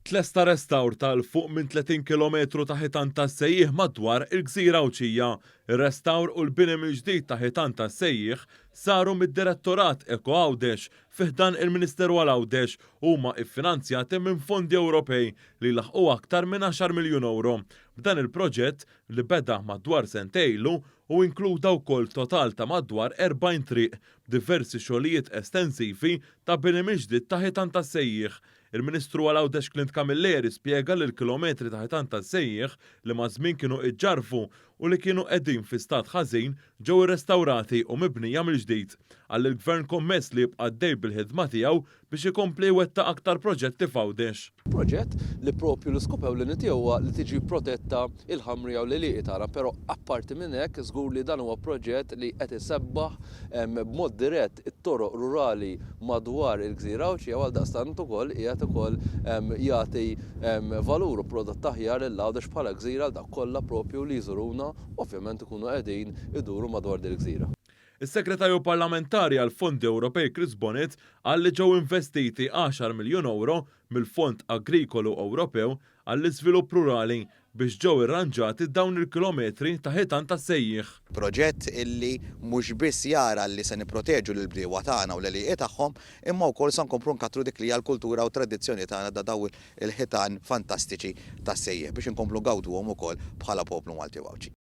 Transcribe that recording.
Tlesta restawr ta' 'l fuq minn 30 kilometru ta' ħitan tas-sejjieħ madwar il-gżira Għawdxija. Ir-restawr u l-bini mill-ġdid ta' ħitan tas-sejjieħ saru mid-Direttorat Eko Għawdex fi ħdan il-Ministeru għal Għawdex u huma ffinanzjati minn fondi Ewropej li jlaħħqu aktar minn għaxar miljun ewro. B'dan il-proġett, li beda madwar sentejn ilu u inkluda wkoll total ta' madwar 40 triq b'diversi xogħlijiet estensivi ta' bini mill-ġdid ta' ħitan tas-sejjieħ, Il-Ministru għal Għawdex Clint Camilleri spjega li l-kilometri ta' ħitan tas-sejjieħ li maż-żmien kienu iġġarrfu u li kienu qegħdin fi stat ħażin ġew irrestawrati u mibnija mill-ġdid. Qal li l-Gvern kommess li jibqa' għaddej bil-ħidma tiegħu biex ikompli jwettaq aktar proġetti f'Għawdex. Proġett li propju l-iskop ewlieni tiegħu huwa li tiġi protetta l-ħamrija u l-għelieqi tagħna, però apparti minn hekk żgur li dan huwa proġett li qed isebbaħ b'mod dirett it-toroq rurali madwar il-gżira Għawdxija u għaldaqstant ukoll qiegħed ukoll jagħti valur u prodott aħjar lil Għawdex bħala gżira għal dawk kollha propju li jżuruna u ovvjament ikunu qegħdin iduru madwar din il-gżira. Is-Segretarju Parlamentari għall-Fondi Ewropej Chris Bonett qal li ġew investiti għaxar miljun ewro mill-Fond Agrikolu Ewropew għall-Iżvilupp Rurali biex ġew irranġati dawn il-kilometri ta' ħitan tas-sejjieħ. Proġett illi mhux biss jara li se nipproteġu lill-bdiewa tagħna u l-għelieqi tagħhom, imma wkoll se nkomplu nkattru dik li hija l-kultura u t-tradizzjoni tagħna ta' dawn il-ħitan fantastiċi tas-sejjieħ biex inkomplu ngawduhom ukoll bħala poplu Malti u Għawdxi.